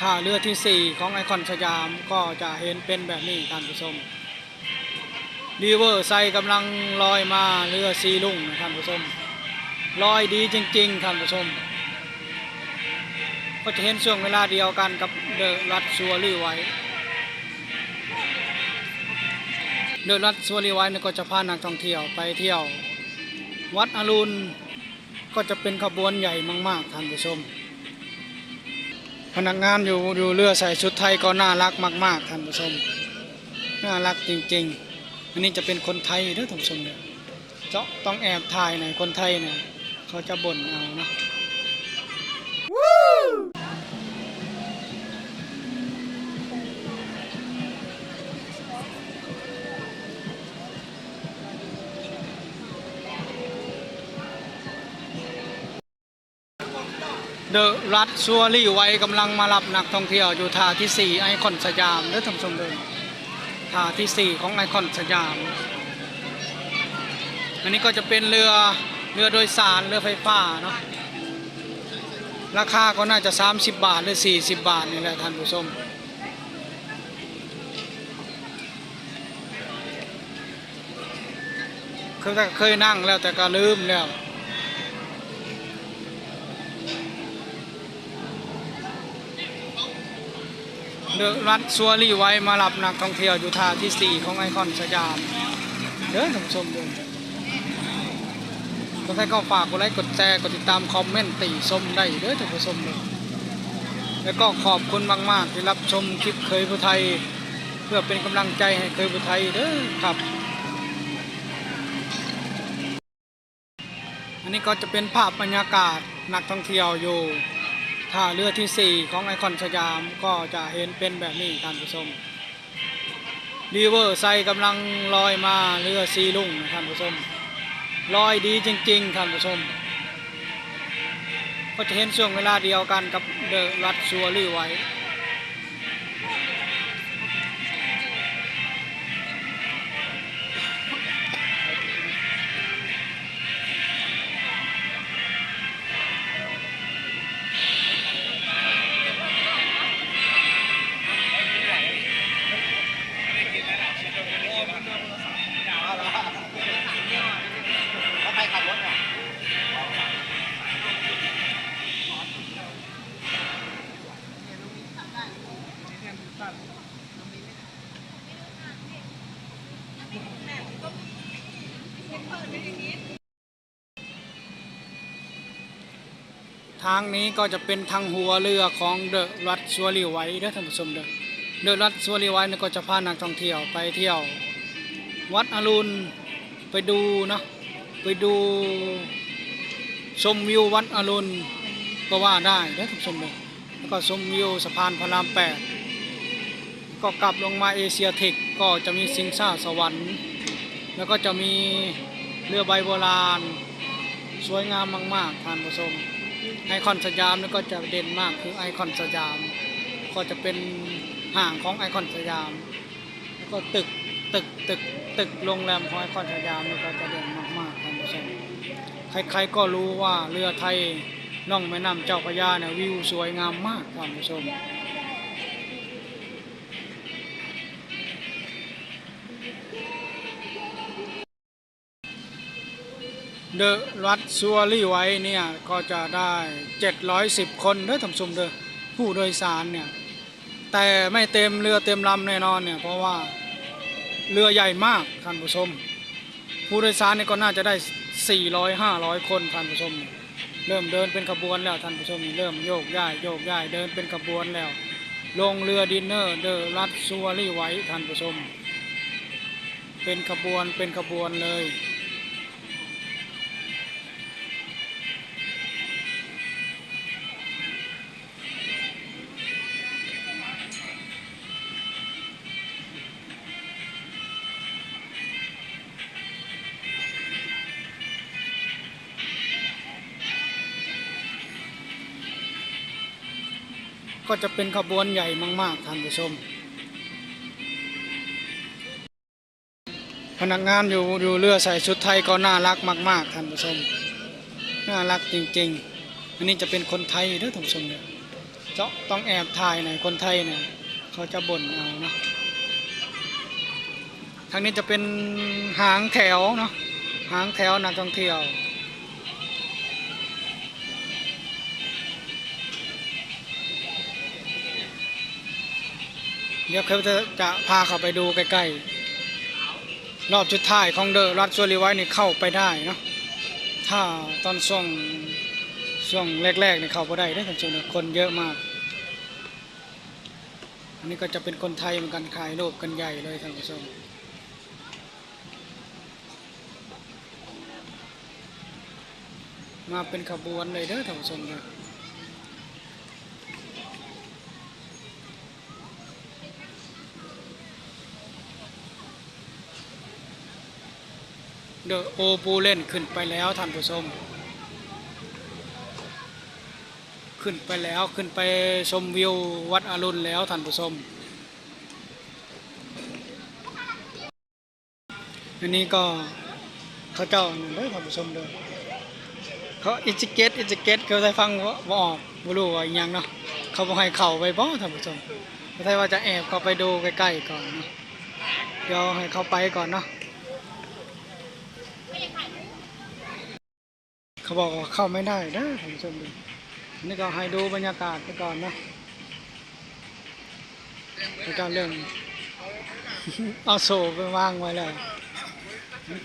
ທ່າເຮືອທີສີ່ຂອງໄອຄອນສະຫຍາມກໍຈະເຫັນເປັນແບບນີ້ທ່ານຜູ້ຊົມ. ຣີເວີໄຊກຳລັງລອຍມາເຮືອສີລຸງນະທ່ານຜູ້ຊົມ, ລອຍດີຈິງໆທ່ານຜູ້ຊົມ. ກໍຈະເຫັນຊ່ວງເວລາດຽວກັນກັບເດີລັດຊັວຣີໄວ. ເດີລັດຊັວຣີໄວນີ້ກໍຈະພານັກທ່ອງທ່ຽວໄປທ່ຽວວັດອະລຸນ. ກໍຈະເປັນຂະບວນໃຫຍ່ມາກໆທ່ານຜູ້ຊົມ. ພະນັກງານຢູ່ ຢູ່ເຮືອໃສ່ຊຸດໄທກໍໜ້າລັກມາກໆທ່ານຜູ້ຊົມ, ໜ້າລັກຈິງໆ. ອັນນີ້ຈະເປັນຄົນໄທເດີທ່ານຜູ້ຊົມເດີ. ເຈາະ ຕ້ອງແອບຖ່າຍໃນຄົນໄທນະ ເຂົາຈະບົ່ນເອົາເນາະ. ເດີລັດຊັວຣີໄວກຳລັງມາຮັບນັກທ່ອງທ່ຽວຢູ່ທ່າທີສີ່ໄອຄອນສະຫຍາມເດີທ່ານຜູ້ຊົມເດີ, ທ່າທີສີ່ຂອງໄອຄອນສະຫຍາມ. ອັນນີ້ກໍຈະເປັນເຮືອ ເຮືອໂດຍສານ ເຮືອໄຟຟ້າເນາະ, ລາຄາກໍໜ້າຈະສາມສິບບາດ ຫຼື ສີ່ສິບບາດນີ້ແຫຼະທ່ານຜູ້ຊົມ. ເຄີຍ ເຄີຍນັ່ງແລ້ວ ແຕ່ກໍລືມແລ້ວ. ເດີລັດຊັວຣີໄວມາຮັບນັກທ່ອງທ່ຽວຢູ່ທ່າທີສີ່ຂອງໄອຄອນສະຫຍາມເດີທ່ານຜູ້ຊົມເດີ. ຈັ່ງໃດກໍຝາກກົດໄລ ກົດແຊ ກົດຕິດຕາມ ຄອມເມັນ ຕິຊົມໄດ້ເດີທ່ານຜູ້ຊົມເດີ. ແລ້ວກໍຂອບຄຸນມາກໆທີ່ຮັບຊົມຄລິບເຂີຍຜູ້ໄທ ເພື່ອເປັນກຳລັງໃຈໃຫ້ເຂີຍຜູ້ໄທເດີຄັບ. ອັນນີ້ກໍຈະເປັນພາບບັນຍາກາດນັກທ່ອງທ່ຽວຢູ່ທ່າເຮືອທີສີ່ຂອງໄອຄອນສະຫຍາມ ກໍຈະເຫັນເປັນແບບນີ້ທ່ານຜູ້ຊົມ. ຣີເວີໄຊກຳລັງລອຍມາເຮືອສີລຸງນະທ່ານຜູ້ຊົມ, ລອຍດີຈິງໆທ່ານຜູ້ຊົມ. ກໍຈະເຫັນຊ່ວງເວລາດຽວກັນກັບເດີລັດຊັວຣີໄວ. ທາງນີ້ກໍຈະເປັນທາງຫົວເຮືອຂອງເດີລັດຊັວຣີໄວເດີທ່ານຜູ້ຊົມເດີ. ເດີລັດຊັວຣີໄວນີ້ກໍຈະພານັກທ່ອງທ່ຽວໄປທ່ຽວວັດອະລຸນ ໄປດູເນາະ ໄປດູຊົມວິວວັດອະລຸນກໍວ່າໄດ້ເດີທ່ານຜູ້ຊົມເດີ. ແລ້ວກໍຊົມວິວສະພານພະລາມແປດ, ກໍກັບລົງມາເອເຊຍເທັກ ກໍຈະມີຊິງຊ້າສະຫວັນ ແລ້ວກໍຈະມີເຮືອໃບໂບລານ ສວຍງາມມາກໆທ່ານຜູ້ຊົມ. ໄອຄອນສະຫຍາມນີ້ກໍຈະເດັ່ນມາກ ຄືໄອຄອນສະຫຍາມ ກໍຈະເປັນຫ້າງຂອງໄອຄອນສະຫຍາມ. ແລ້ວກໍຕຶກ ຕຶກ ຕຶກ ຕຶກໂຮງແຮມຂອງໄອຄອນສະຫຍາມນີ້ກໍຈະເດັ່ນມາກໆທ່ານຜູ້ຊົມ. ໃຄໆກໍຮູ້ວ່າເຮືອໄທລ່ອງແມ່ນ້ຳເຈົ້າພະຍານະ ວິວສວຍງາມມາກທ່ານຜູ້ຊົມ. ເດີລັດຊັວຣີໄວເນຍ ກໍຈະໄດ້ເຈັດຮ້ອຍສິບຄົນເດີທ່ານຜູ້ຊົມເດີ ຜູ້ໂດຍສານເນຍ. ແຕ່ໄມ່ເຕັມເຮືອເຕັມລຳແນ່ນອນເນຍ ເພາະວ່າເຮືອໃຫຍ່ມາກທ່ານຜູ້ຊົມ. ຜູ້ໂດຍສານນີ້ກໍໜ້າຈະໄດ້ສີ່ຮ້ອຍ ຫ້າຮ້ອຍຄົນທ່ານຜູ້ຊົມ. ເລີ່ມເດີນເປັນຂະບວນແລ້ວທ່ານຜູ້ຊົມ, ເລີ່ມໂຍກຍ້າຍ ໂຍກຍ້າຍ ເດີນເປັນຂະບວນແລ້ວ. ລົງເຮືອດິນເນີເດີລັດຊັວຣີໄວທ່ານຜູ້ຊົມ. ເປັນຂະບວນ ເປັນຂະບວນເລີຍ. ກໍຈະເປັນຂະບວນໃຫຍ່ມາກໆທ່ານຜູ້ຊົມ. ພະນັກງານຢູ່ ຢູ່ເຮືອໃສ່ຊຸດໄທກໍໜ້າລັກມາກໆທ່ານຜູ້ຊົມ, ໜ້າລັກຈິງໆ. ອັນນີ້ຈະເປັນຄົນໄທເດີທ່ານຜູ້ຊົມເດີ. ຕ້ອງ ຕ້ອງແອບຖ່າຍໃນຄົນໄທນະ ເຂົາຈະບົ່ນເອົາເນາະ. ທາງນີ້ຈະເປັນຫາງແຖວເນາະ ຫາງແຖວນັກທ່ອງທ່ຽວ. ດຽວເຂົາຈະ ຈະພາເຂົ້າໄປດູໃກ້ໆ ລອບສຸດທ້າຍຂອງເດີລັດຊວລີໄວນີ້ເຂົ້າໄປໄດ້ເນາະ. ຖ້າຕອນຊ່ວງ ຊ່ວງແລກໆນີ້ເຂົ້າບໍ່ໄດ້ເດ້ທ່ານຜູ້ຊົມ ຄົນເຍອະມາກ. ອັນນີ້ກໍຈະເປັນຄົນໄທເໝືອນກັນ ຖ່າຍຮູບກັນໃຫຍ່ເລີຍທ່ານຜູ້ຊົມ. ມາເປັນຂະບວນເລີຍເດີທ່ານຜູ້ຊົມເດີ. ເດີໂອບູເລັນຂຶ້ນໄປແລ້ວທ່ານຜູ້ຊົມ ຂຶ້ນໄປແລ້ວ ຂຶ້ນໄປຊົມວິວວັດອະລຸນແລ້ວທ່ານຜູ້ຊົມ. ອັນນີ້ກໍເຂົາເຈົ້ານັ້ນເດີທ່ານຜູ້ຊົມເດີ ເຂົາອິດສະເກັດ ອິດສະເກັດ ເຂົາໄດ້ຟັງບໍ່ ບໍ່ອອກ ບໍ່ຮູ້ວ່າອີ່ຫຍັງເນາະ. ເຂົາບໍ່ໃຫ້ເຂົ້າໄປບໍ່ທ່ານຜູ້ຊົມ ເຂົາໄດ້ວ່າຈະແອບເຂົ້າໄປດູໃກ້ໆກ່ອນເນາະ. ດຽວໃຫ້ເຂົ້າໄປກ່ອນເນາະ. ເຂົາບອກວ່າເຂົ້າໄມ່ໄດ້ເດີທ່ານຜູ້ຊົມເດີ. ອັນນີ້ກໍໃຫ້ດູບັນຍາກາດໄປກ່ອນເນາະ. ເຂົາເຈົ້າເລີ່ມເອົາໂສ້ໄປວາງໄວ້ແລ້ວ.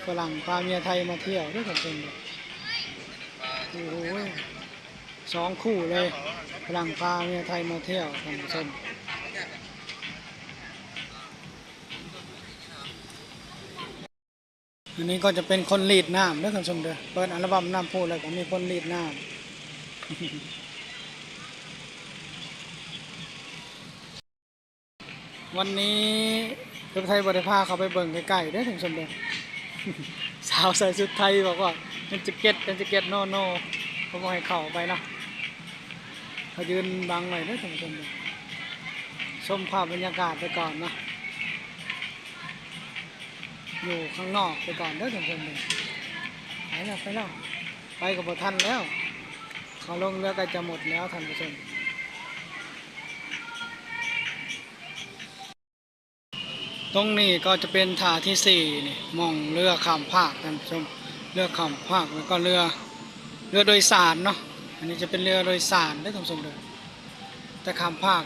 ຝຣັ່ງພາເມຍໄທມາທ່ຽວເດີທ່ານຜູ້ຊົມເດີ. ໂອ້ໂຫ ສອງຄູ່ເລີຍ ຝຣັ່ງພາເມຍໄທມາທ່ຽວທ່ານຜູ້ຊົມ. ອັນນີ້ກໍຈະເປັນຄົນລີດນ້ຳເດີທ່ານຜູ້ຊົມເດີ. ເປີດອັລບັມນ້ຳພຸແລ້ວກໍມີຄົນລີດນ້ຳ. ວັນນີ້ເພິ່ນໄທບໍ່ໄດ້ພາເຂົ້າໄປເບິ່ງໃກ້ໆເດີທ່ານຜູ້ຊົມເດີ. ສາວໃສ່ຊຸດໄທບອກວ່າເປັນແຈັກເກັດ ເປັນແຈັກເກັດ ໂນ ໂນ ເຂົາບໍ່ໃຫ້ເຂົ້າໄປເນາະ. ເຂົາຢືນບັງໄວ້ເດີທ່ານຜູ້ຊົມເດີ. ຊົມພາບບັນຍາກາດໄປກ່ອນເນາະ. ຢູ່ຂ້າງນອກໄປກ່ອນເດີທ່ານຜູ້ຊົມເດີ. ໄປແລ້ວ ໄປແລ້ວ ໄປກໍບໍ່ທັນແລ້ວ ເຂົາລົງເຮືອໃກ້ຈະໝົດແລ້ວທ່ານຜູ້ຊົມ. ຕົງນີ້ກໍຈະເປັນທ່າທີສີ່ນີ້ ໝ່ອງເຮືອຂ້າມຟາກທ່ານຜູ້ຊົມ ເຮືອຂ້າມຟາກ ແລ້ວກໍເຮືອ ເຮືອໂດຍສານເນາະ. ອັນນີ້ຈະເປັນເຮືອໂດຍສານເດີທ່ານຜູ້ຊົມເດີ. ແຕ່ຂ້າມຟາກ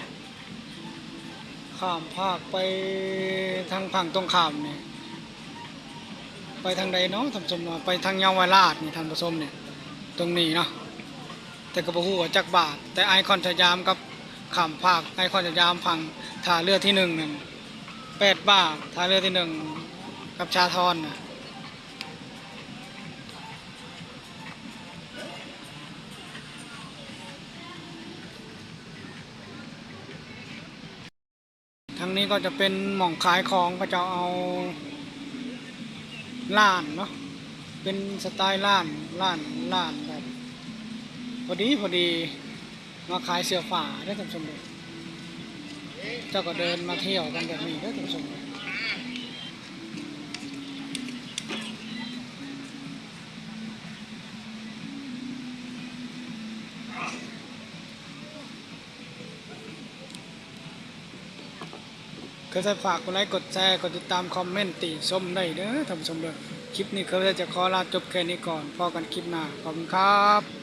ຂ້າມຟາກໄປທາງຝັ່ງຕົງຂ້າມນີ້ ໄປທາງໃດເນາະທ່ານຜູ້ຊົມເນາະ? ໄປທາງເຍົາວະລາດນີ້ທ່ານຜູ້ຊົມນີ້ ຕົງນີ້ເນາະ. ແຕ່ກໍບໍ່ຮູ້ວ່າຈັກບາດ ແຕ່ໄອຄອນສະຫຍາມກັບຂ້າມຟາກ ໄອຄອນສະຫຍາມຝັ່ງທ່າເຮືອທີໜຶ່ງນັ້ນແປດບາດ ທ່າເຮືອທີໜຶ່ງກັບສາທອນນະ. ທາງນີ້ກໍຈະເປັນໝ່ອງຂາຍຂອງ ເຂົາເຈົ້າເອົາ ຮ້ານເນາະ ເປັນສະໄຕລ໌ຮ້ານ ຮ້ານ ຮ້ານແບບພໍດີ ພໍດີ ມາຂາຍເສື້ອຜ້າເດີທ່ານຜູ້ຊົມເດີ. ເຈົ້າກໍເດີນມາທ່ຽວກັນແບບນີ້ເດີທ່ານຜູ້ຊົມເດີ. ກໍໃຫ້ຝາກກົດໄລ ກົດແຊ ກົດຕິດຕາມ ຄອມເມັນຕິຊົມໄດ້ເດີທ່ານຜູ້ຊົມເດີ. ຄລິບນີ້ຂ້າພະເຈົ້າຈະຂໍລາຈົບແຄ່ນີ້ກ່ອນ ພໍ້ກັນຄລິບໜ້າ ຂອບຄຸນຄັບ.